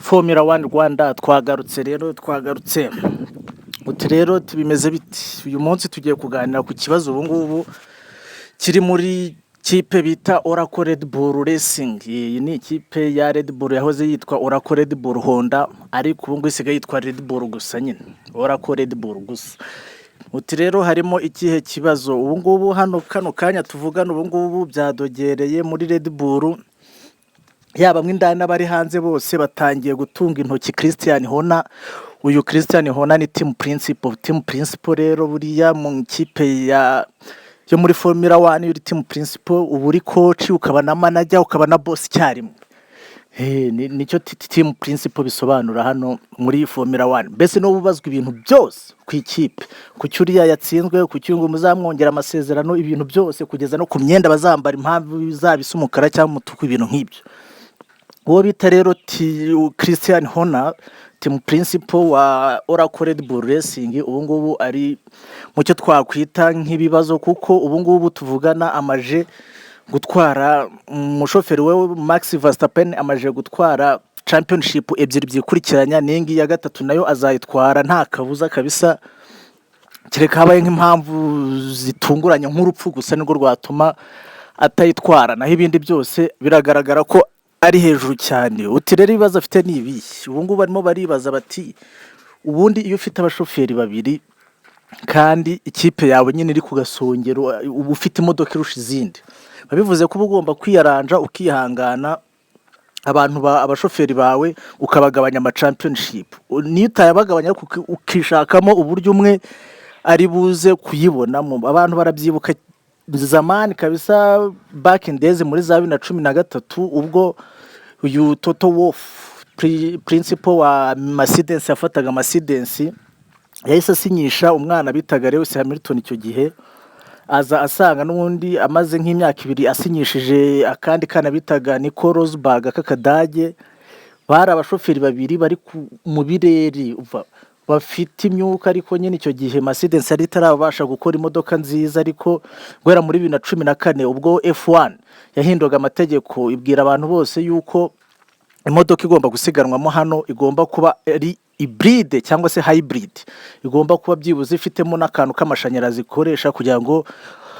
Formula One Rwanda, twagarutse rero, twagarutse. Uti rero tubimeze biti? Uyu munsi tugiye kuganira ku kibazo ubu ngubu kiri muri kipe bita Oracle Red Bull Racing. Iyi ni ikipe ya Red Bull yahoze yitwa Oracle Red Bull Honda, ariko ubu ngubu isigaye yitwa Red Bull gusa nyine, Oracle Red Bull gusa. Uti rero harimo ikihe kibazo? Ubu ngubu hano kano kanya tuvugana, ubu ngubu byadogereye muri Red Bull, yaba mo indani n'abari hanze bose batangiye gutunga intoki Christian Horner. Uyu Christian Horner ni team principal. Team principal rero, buriya mu ikipe ya yo muri Formula One, uri team principal uba uri coach, ukaba na manager, ukaba na boss icyarimwe. Nicyo team principal bisobanura hano muri Formula One. Mbese niwo ubazwa ibintu byose ku ikipe, ku cyo uriya yatsinzwe, ku cyo ngo muzamwongera amasezerano, ibintu byose kugeza no ku myenda bazambara, impamvu izaba isa umukara cyangwa umutuku, ibintu nk'ibyo. Uwo bita rero Christian Horner, team principal wa Oracle Red Bull Racing, ubu ngubu ari mu cyo twakwita nk'ibibazo, kuko ubu ngubu tuvugana amaje gutwara umushoferi we Max Verstappen, amaje gutwara championship ebyiri byikurikiranya, n'iyi ngiyi ya gatatu nayo azayitwara nta kabuza kabisa, kereka habaye nk'impamvu zitunguranye nk'urupfu gusa nirwo rwatuma atayitwara. Naho ibindi byose biragaragara ko ari hejuru cyane. Uti rero ibibazo afite ni ibihe? Ubu ngubu barimo baribaza bati: ubundi iyo ufite abashoferi babiri kandi ikipe yawe nyine iri ku gasongero, uba ufite imodoka irusha izindi, biba bivuze ko uba ugomba kwiyaranja, ukihangana, abantu abashoferi bawe ukabagabanya ama championship. Niyo utayabagabanya ariko ukishakamo uburyo umwe ari buze kuyibonamo. Abantu barabyibuka zamani kabisa, back in days, muri za 2013, ubwo uyu Toto Wolff, principal wa Mercedes, yafataga Mercedes, yahise asinyisha umwana bitaga Lewis Hamilton. Icyo gihe aza asanga n'ubundi amaze nk'imyaka 2 asinyishije akandi kana bitaga Nico Rosberg k'Akadage. Bari abashoferi babiri bari mu birere, umva, bafite imyuka, ariko nyine icyo gihe Mercedes yari itarabasha gukora imodoka nziza. Ariko guhera muri 2014, ubwo F1 yahinduraga amategeko, ibwira abantu bose yuko imodoka igomba gusiganwamo hano igomba kuba ari hybride cyangwa se hybrid, igomba kuba byibuze ifitemo n'akantu k'amashanyarazi ikoresha kugira ngo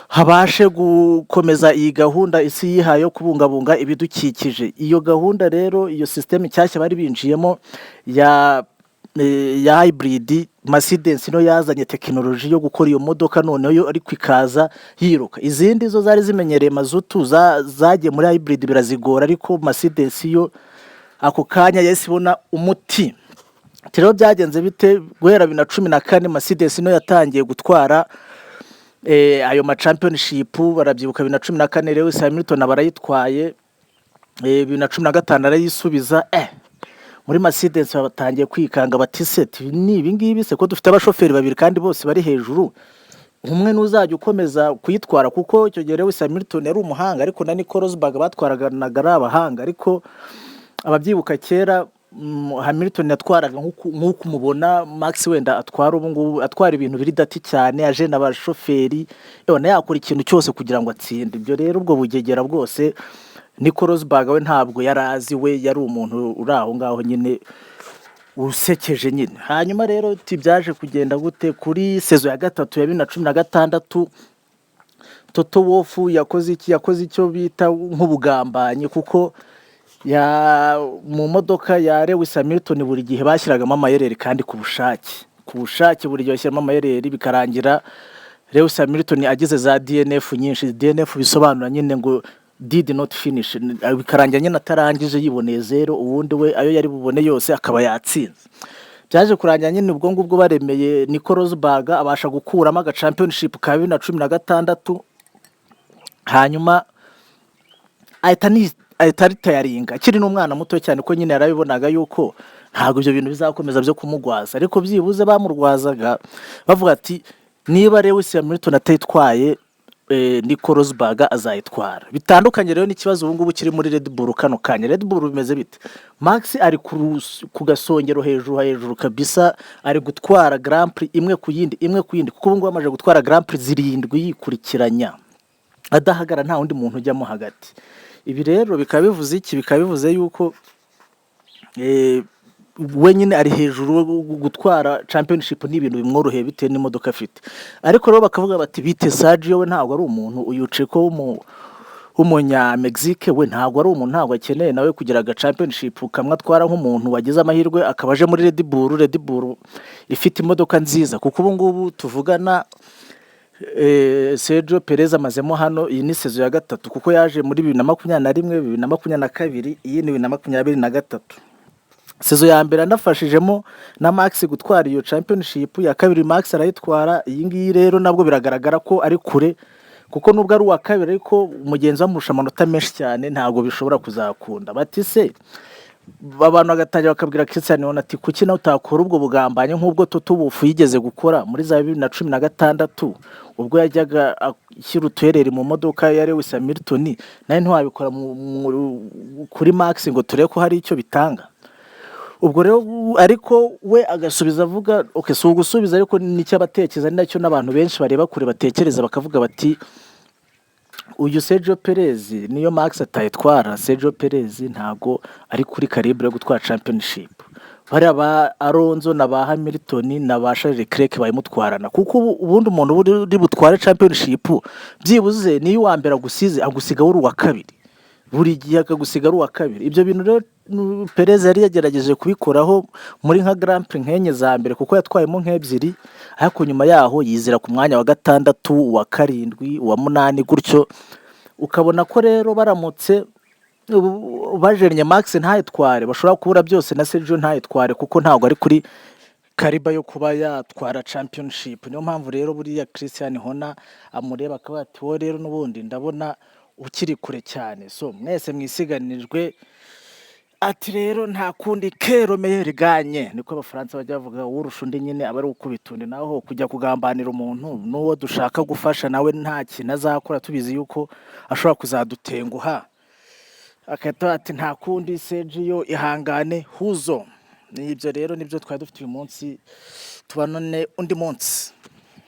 habashe gukomeza iyi gahunda isi yihaye yo kubungabunga ibidukikije. Iyo gahunda rero, iyo système nshyashya bari binjiyemo ya hybrid, Mercedes no yazanye tekinoloji yo gukora iyo modoka noneho yo ariko ikaza yiruka. Izindi zo zari zimenyereye mazutu zagiye muri hybrid birazigora, ariko Mercedes yo ako kanya yahise ibona umuti. Ati rero byagenze bite? Guhera 2014 Mercedes no yatangiye gutwara ayo ma championship. Barabyibuka, 2014 Lewis Hamilton barayitwaye, 2015 arayisubiza. Muri Mercedes batangiye kwikanga bati: se ni ibi ngibi se ko dufite abashoferi babiri kandi bose bari hejuru, umwe n'uzajya ukomeza kuyitwara? Kuko icyo gihe Lewis Hamilton yari umuhanga, ariko na Nico Rosberg batwaranaga ari abahanga. Ariko ababyibuka kera, Hamilton yatwaraga nk'uko umubona Max wenda atwara ubu ngubu, atwara ibintu biri dirty cyane, ajena abashoferi, yabona yakora ikintu cyose kugira ngo atsinde. Ibyo rero, ubwo bugegera bwose, Nico Rosberg we ntabwo yari azi, we yari umuntu uri aho ngaho nyine usekeje nyine. Hanyuma rero byaje kugenda gute? Kuri saison ya gatatu ya 2016, Toto Wolff yakoze iki? Yakoze icyo bita nk'ubugambanyi, kuko ya mu modoka ya Lewis Hamilton buri gihe bashyiragamo amayereri, kandi ku bushake, ku bushake buri gihe bashyiramo amayereri, bikarangira Lewis Hamilton agize za DNF nyinshi. DNF bisobanura nyine ngo did not finish, bikarangira nyine atarangije, yiboneye zero, ubundi we ayo yari bubone yose akaba yatsinze. Byaje kurangira nyine ubwo ngubwo baremeye Nico Rosberg, abasha gukuramo aga championship ka 2016, hanyuma ahita retiringa akiri n'umwana muto cyane, ko nyine yarabibonaga yuko ntabwo ibyo bintu bizakomeza byo kumugwaza. Ariko byibuze bamurwazaga bavuga ati: niba Lewis Hamilton atayitwaye, Nico Rosberg azayitwara. Bitandukanye rero n'ikibazo ubu ngubu kiri muri Red Bull kano kanya. Red Bull bimeze bite? Max ari ku gasongero, hejuru hejuru kabisa, ari gutwara Grand Prix imwe ku yindi, imwe ku yindi, kuko ubu ngubu amaze gutwara Grand Prix zirindwi yikurikiranya adahagara, nta wundi muntu ujyamo hagati. Ibi rero bikaba bivuze iki? Bikaba bivuze yuko We nyine ari hejuru, gutwara championship ni ibintu bimworoheye bitewe n'imodoka afite. Ariko rero bakavuga bati: "Bite Sergio? We ntabwo ari umuntu, uyu Checo w'umunya Mexique we ntabwo ari umuntu, ntabwo akeneye nawe kugira aga championship kamwe atwara nk'umuntu wagize amahirwe akaba aje muri Red Bull, Red Bull ifite imodoka nziza." Kuko ubu ngubu tuvugana, Sergio Perez amazemo hano, iyi ni saison ya gatatu, kuko yaje muri 2021, 2022, iyi ni 2023. Saison ya mbere anafashijemo na Max gutwara iyo championship, ya kabiri Max arayitwara. Iyi ngiyi rero nabwo biragaragara ko ari kure, kuko nubwo ari uwa kabiri ariko mugenzi we amurusha amanota menshi cyane, ntabwo bishobora kuzakunda. Bati se, abantu bagatangira bakabwira Christian Horner ati: "Kuki nawe utakora ubwo bugambanyi nk'ubwo Toto Wolff yigeze gukora muri za 2016, ubwo yajyaga ashyira utuhereri mu modoka ya Lewis Hamilton? Nawe ntiwabikora kuri Max ngo turebe ko hari icyo bitanga?" Ubwo rero ariko we agasubiza avuga, okay, si ugusubiza ariko nicyo abatekereza, ni nacyo n'abantu benshi bareba kure batekereza, bakavuga bati: "Uyu Sergio Perez, niyo Max atayitwara, Sergio Perez ntago ari kuri calibre yo gutwara championship. Bariya ba Alonso na ba Hamilton na ba Charles Leclerc bayimutwarana." Kuko ubundi umuntu uba uri butware championship, byibuze niyo uwa mbere agusize, agusiga uri uwa kabiri, buri gihe akagusiga ari uwa kabiri. Ibyo bintu rero Perez yari yagerageje kubikoraho muri nka Grand Prix nk'enye za mbere, kuko yatwayemo nk'ebyiri, ariko nyuma yaho yizira ku mwanya wa gatandatu, uwa karindwi, uwa munani gutyo. Ukabona ko rero baramutse bajennye Max ntayitware, bashobora kubura byose na Sergio ntayitware, kuko ntabwo ari kuri calibre yo kuba yatwara championship. Niyo mpamvu rero buriya Christian Horner amureba akavuga ati: "Wowe rero n'ubundi ndabona ukiri kure cyane." So mwese mwisiganijwe, ati rero nta kundi, que le meilleur gagne, niko Abafaransa bajya bavuga. Urusha undi nyine aba ari ukubita undi, naho kujya kugambanira umuntu n'uwo dushaka gufasha nawe nta kintu azakora, tubizi yuko ashobora kuzadutenguha. Agahita ati: "Nta kundi, Sergio, ihangane huzo." Ni ibyo rero, nibyo twari dufite uyu munsi, tubanone undi munsi.